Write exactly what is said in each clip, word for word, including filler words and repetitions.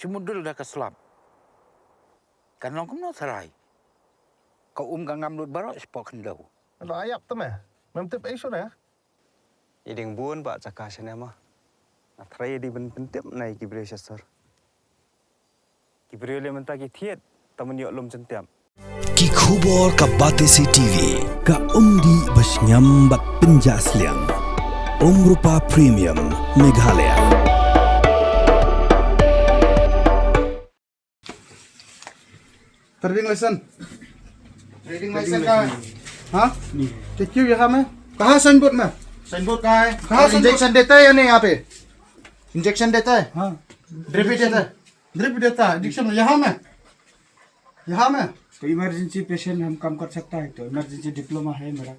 Te mut dul da ka slap. Kan long kumno tharai. Ka um ka ngam lut baroh shapoh khyndew. Lo ayap te me. Mem tip ei shuh ne. I ding bun ba jaka shane ma. Nga tharai i ding ban pyntip na i ki briew sha sor. Ki briew leh mynta ki thied, ta man ïoh lum jyntiap. Ki khubor ka Batesi T V, ka umdih ba shngiam bad pynjah sliang. Umrupa Premium, Meghalaya. Trading license। Trading license कहाँ है? हाँ? ये क्यों यहाँ में? कहाँ sign board में? Sign board कहाँ है? कहाँ साइन बोर्ड? इंजेक्शन देता है या नहीं यहाँ पे? इंजेक्शन देता है? हाँ। ड्रिप भी देता है? ड्रिप भी देता है, इंजेक्शन यहाँ में? यहाँ में? तो इमरजेंसी पेशेंट हम काम कर सकता है, तो इमरजेंसी डिप्लोमा है मेरा।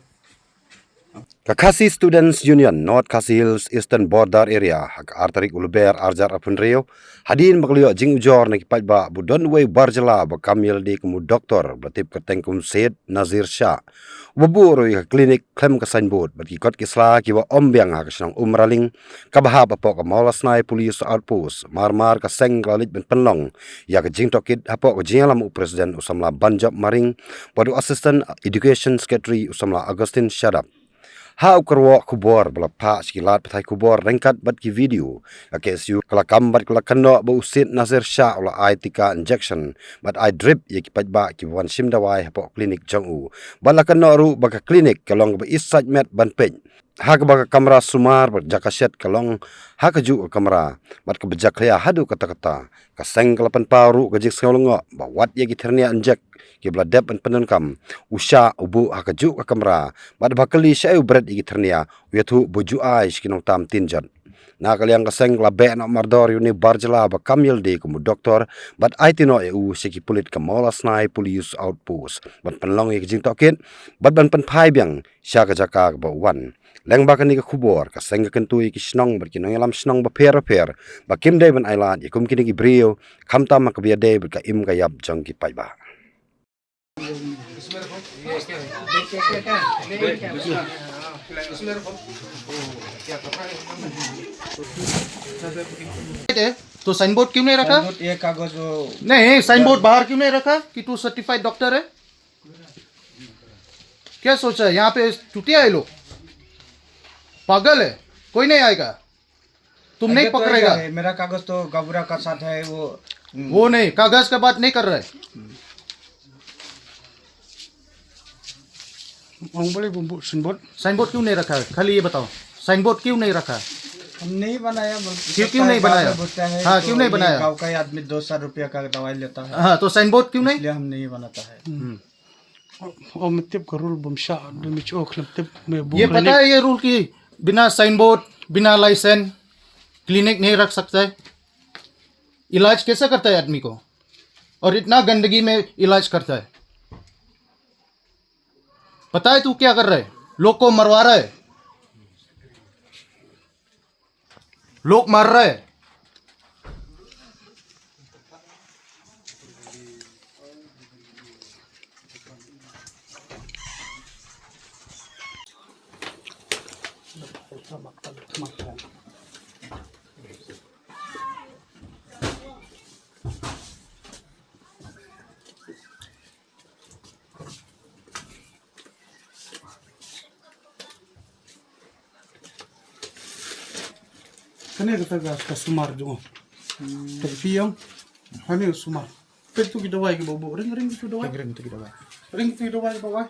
Ka Khasi Students Union North Khasi Hills Eastern Border Area ha ka ar tarik u Lber arhajar arphew hynriew, hadien ba ka la ïoh jingujor na ki paidbah ba don uwei u bar jylla ba kam ïalade kum u doktor ba la tip kyrteng kum Syed Nazir Shah, uba buh ruh ïa ka klinik khlem ka signboard bad ki kot ki sla kiba ym biang ha ka shnong Umraling, kaba hap hapoh ka Mawlasnai Police Outpost. Mar mar ka seng ka la leit ban pynlong ïa ka jingtohkit hapoh ka jingïalam u President u samla Banjop Maring bad u Assistant Education Secretary u samla Augustine Shadap. Ha u kyrwoh khubor ba la phah sha ki lad pathai khubor ryngkat bad ki video, ka K S U ka la kam bad ka la kynnoh ba u Syed Nazir Shah u la ai tika injection bad ai drip ïa ki paidbah kiba wan shim dawai hapoh klinik jong u. Bad la kynnoh ruh ba ka klinik ka long kaba i sait met ban peit, ha kaba ka kamra sumar bad jaka shet ka long ha kajuh ka kamra bad kaba jakhlia haduh katta katta. Ka seng ka la pynpaw ruh ka jingsngew lyngngoh ba wat ïa ki thyrnia injek kiba la dep ban pyndonkam, u Shah u buh ha kajuh ka kamra bad haba kylli shaei u bret ïa ki thyrnia, u ïathuh ba u ju ai sha ki nongtam tin jot. Na ka liang ka seng ka la beh noh mardor ïa une u bar jylla ba kam ïalade kum u doktor bad aiti noh ïa u sha ki pulit ka Mawlasnai Police Outpost ban pynlong ïa ka jingtohkit bad ban pynphai biang sha ka jaka kaba u wan. Lyngba kane ka khubor, ka seng ka kyntu ïa ki shnong bad ki nongïalam shnong bapher bapher ba kim dei ban ailad ïa kum kine ki briew, khamtam ha kaba ïadei bad ka im ka ïap jong ki paidbah. तो sign board क्यों नहीं रखा? Sign board ये कागज वो नहीं, sign board बाहर क्यों नहीं रखा कि तू सर्टिफाइड डॉक्टर है? क्या सोचा है यहाँ पे? चुतिया है लोग, पागल है, कोई नहीं आएगा, तुम नहीं पकड़ेगा। मेरा कागज तो गाबुरा का साथ है, वो वो नहीं, कागज का बात नहीं कर रहा है। साइन बोर्ड क्यों नहीं रखा है? खाली ये बताओ, साइन बोर्ड क्यों नहीं रखा? हम नहीं बनाया। क्यों, क्यों नहीं बनाया? हाँ, क्यों नहीं बनाया? गाँव का ही आदमी दो सौ रुपया का दवाई लेता है। हाँ, तो साइन बोर्ड क्यों नहीं? इसलिए हम नहीं बनाता है। हम्म। और मैं तिप का रूल बमशा, दो मिच ओख लम तिप में ये पता है, ये रूल की बिना साइन बोर्ड, बिना लाइसेंस क्लिनिक नहीं रख सकता है। इलाज कैसे करता है आदमी को? और इतना गंदगी में इलाज करता है। पता है तू क्या कर रहा है? लोग को मरवा रहा है, लोग मर रहे हैं। Kane kata ka, ka sumar jong. Te phi ong, kane ka sumar. Peit tu ki dawai ki babu, ring, ring tu dawai. Ring, ring tu ki dawai. Ring tu ki dawai ki babu.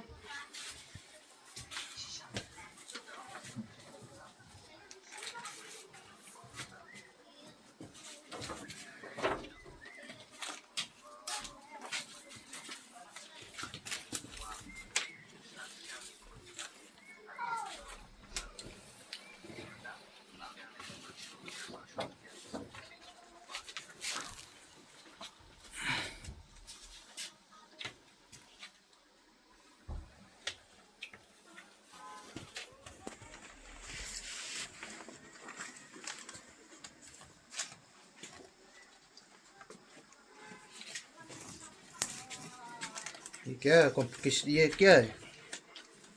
ये क्या है? कॉम्प्लिकेशन ये क्या है?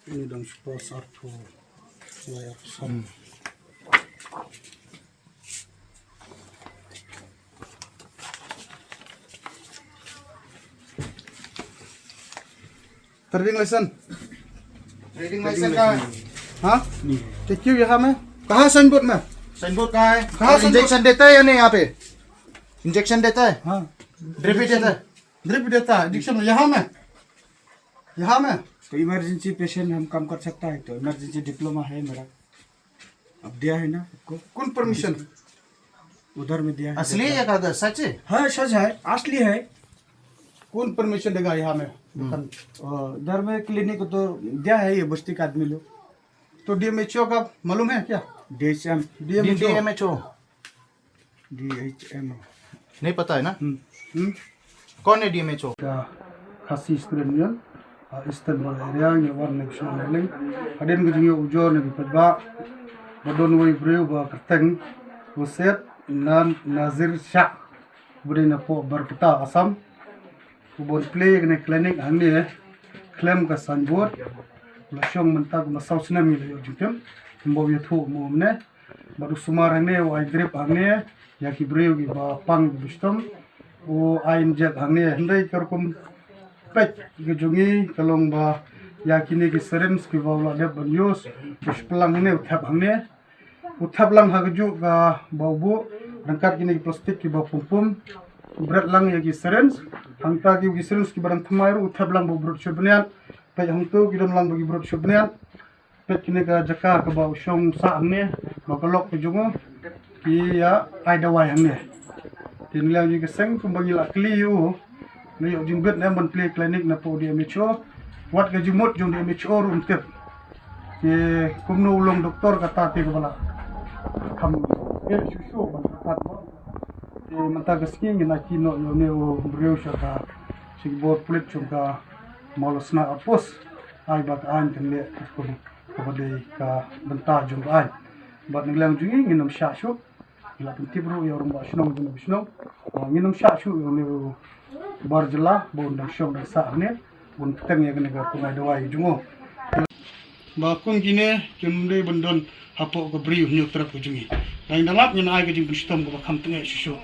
ये एकदम super sharp हो। Wire sharp. Hmm. Trading license. Trading license का है? हाँ? नहीं है। तो क्यों यहाँ में? कहाँ साइन बोर्ड में? साइन बोर्ड कहाँ है? कहाँ साइन बोर्ड? इंजेक्शन देता है या नहीं यहाँ पे? इंजेक्शन देता है? हाँ। ड्रिप भी देता है? ड्रिप भी देता है, इंजेक्शन यहाँ में? यहाँ में? तो इमरजेंसी पेशेंट हम काम कर सकता है, तो इमरजेंसी डिप्लोमा है मेरा। अब दिया है ना आपको। कौन परमिशन? उधर में दिया है। असली है ये कागज, सच है? हाँ, सच है, असली है। कौन परमिशन देगा यहाँ में? दुकान? अ, उधर में क्लिनिक तो दिया है ये बस्ती का आदमी लोग। तो डीएमएचओ का मालूम है क्या? डीएचएम। डीएमएचओ। डीएमएचओ। डीएचएम। नहीं पता है ना? हम्म। हम्म। कौन है DMHO? Ka Khasi Student Union, ah, Eastern Barak Area, ngi wan na ka shnong Umraling. Hadien ka jingïoh ujor na ki paidbah, ba don uwei u briew ba kyrteng u Syed Nan Nazir Shah, ba dei na poh Barpeta, Assam. U ba un plie kane ka clinic hangne, khlem ka signboard. La shong mynta kumba saw snem ngi la ïoh jingtip kumba u ïathuh mo mynne. Bad u sumar hangne, u ai drip hangne ïa ki briew kiba pang kiba shitom. U ai inject hangne, hynrei ka rukom peit ka jong ngi ka long ba ïa kine ki syringe kiba u la dep ban use, u shiplang hangne, u thep hangne. U thep lang ha kajuh kaba u buh ryngkat kine ki plastik kiba pum pum. U bret lang ïa ki syringe. Hangta ki, ki syringe kiba dang thymmai ruh u thep lang ba u brut shuh bniat. Peit hangto ki don lang ba ki brut shuh bniat. Peit kine ka jaka kaba u shong sah hangne, ba ka lok ka jong u, ki ïa ai dawai hangne. Te ngi la ïoh ka seng kumba ngi la kylli ïa u, ngi ïoh jingbit ne ban plie clinic na poh DMHO. Wat ka jingmut jong DMHO ruh ym tip. Te kumno u long doktor kata te kaba la kham eh shuh shuh ban kata. Te mynta ka sngi ngin aiti noh ïa une u briew sha ka, sha ki bor pulit jong ka Mawlasna Outpost. Ai ba ka aiñ kan leh katkum kaba dei ka bynta jong ka aiñ. Bad na ka liang jong ngi ngin ym shah shuh. Ngi la pyntip ruh ïa u rangbah shnong jong ka shnong. Ngin ym shah shuh ïa une u bar jylla ba un dang shong dang sah hangne, ba un bteng ïa kane ka rukom ai dawai jong u. Ba kum kine kim dei ban don hapoh ka Bri u Hynñiewtrep ka jong ngi. Dang da lap ngin ai ka jingpynshitom kaba kham tyngeh shuh shuh.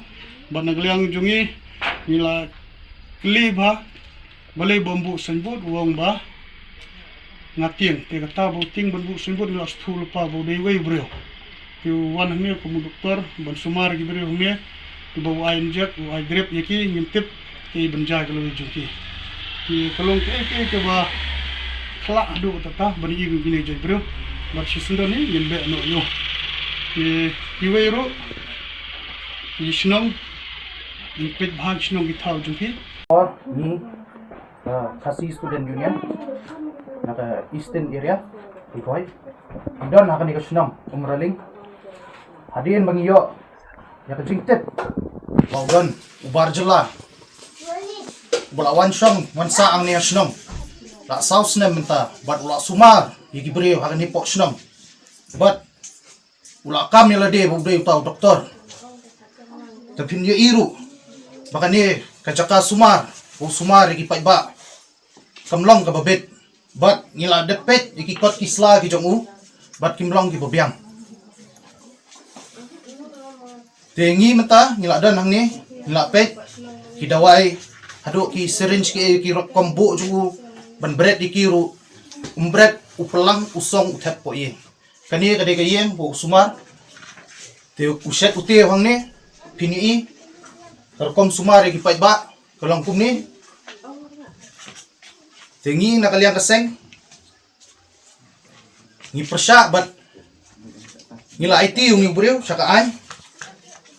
Bad na ka liang jong ngi, ngi la kylli ba balei ba ym buh signboard, u ong ba nga tieng. Te kata ba u tieng ban buh signboard ngi la sngewthuh lypa ba u dei uwei u briew. Te u wan hangne kum u doktor ban sumar ïa ki briew hangne. Te ba u ai inject, u ai drip ïa ki, ngim tip kaei ban jia ïa ka lawei jong ki. Te ka long kaei kaei kaba khlad haduh katta ban ïohi ïa kine ki jait briew. Bad shisien don hi ngin beh noh ïa u. Te kiwei ruh ki shnong, ki paidbah shnong ki thaw jong ki. Ngi, uh, Khasi Student Union na ka Eastern Area, Ri Bhoi. Ngi don ha kane ka shnong Umraling. Hadien ba ngi ïoh ïa ka jingtip ba u don u bar jylla uba la wan shong wan sah hangne ha shnong la saw snem mynta, bad u la sumar ïa ki briew ha kane poh shnong. Bad u la kam ïa lade ba u dei uta u doktor. Te phin ïohi ruh ba kane ka jaka sumar ba u sumar ïa ki paidbah kam long kaba bit. Bad ngi la dep peit ïa ki kot ki sla ki jong u, bad kim long kiba biang. Te ngi mynta ngi la don hangne, ngi la peit ki dawai, haduh ki syringe, ki, ki rukom buh jong u ban bret ïa ki ruh, um bret, u plang, u song, u thep poh ïing. Kane ka dei ka ïing ba u sumar. Te u shet u tiew hangne, phin ïohi ka rukom sumar ïa ki paidbah ka long kumne. Te ngi na ka liang ka seng ngi pyrshah bad ngi la aiti ïa une u briew sha ka aiñ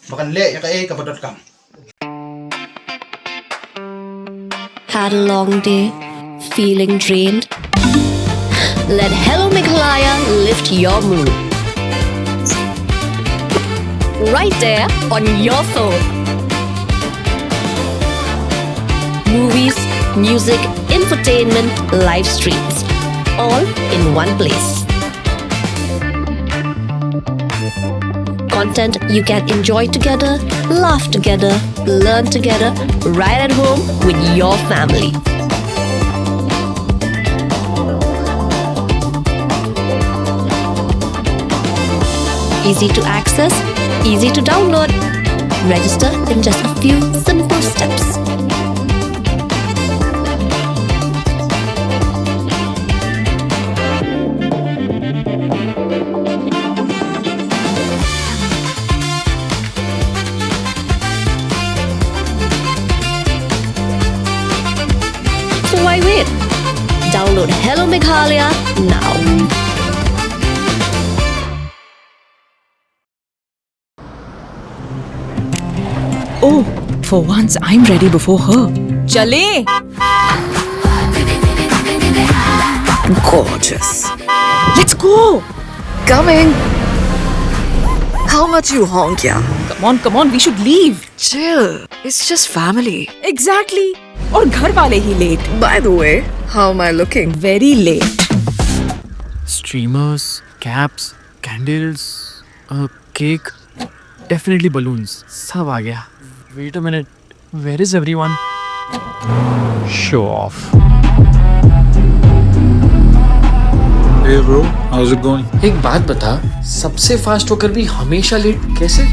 ba kan leh ïa kaei kaba donkam. Had a long day? Feeling drained? Let Hello Meghalaya lift your mood. Right there on your phone. Movies, music, entertainment, live streams, all in one place. Content you can enjoy together, laugh together, learn together, right at home with your family. Easy to access, easy to download. Register in just a few simple steps. Wait. Download Hello Meghalaya now. Oh, for once I'm ready before her. चले। Gorgeous. Let's go. Coming. How much you honk, yeah? Come on, come on, we should leave. Chill. It's just family. Exactly. और घर वाले ही late. By the way, how am I looking? Very late. Streamers, caps, candles, a cake, definitely balloons. सब आ गया. Wait a minute. Where is everyone? Show off. Hey bro, how's it going? एक बात बता, सबसे फास्ट होकर भी हमेशा लेट कैसे?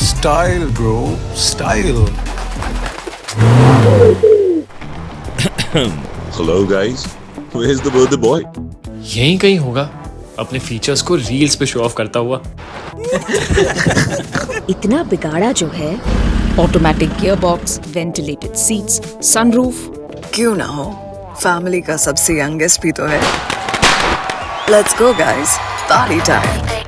Style bro, style. Hello guys, where's the birthday boy? यहीं कहीं होगा, अपने फीचर्स को रील्स पे शो ऑफ करता हुआ. इतना बिगाड़ा जो है. Automatic gearbox, ventilated seats, sunroof. क्यों ना हो, फैमिली का सबसे यंगेस्ट भी तो है. Let's go guys, party time.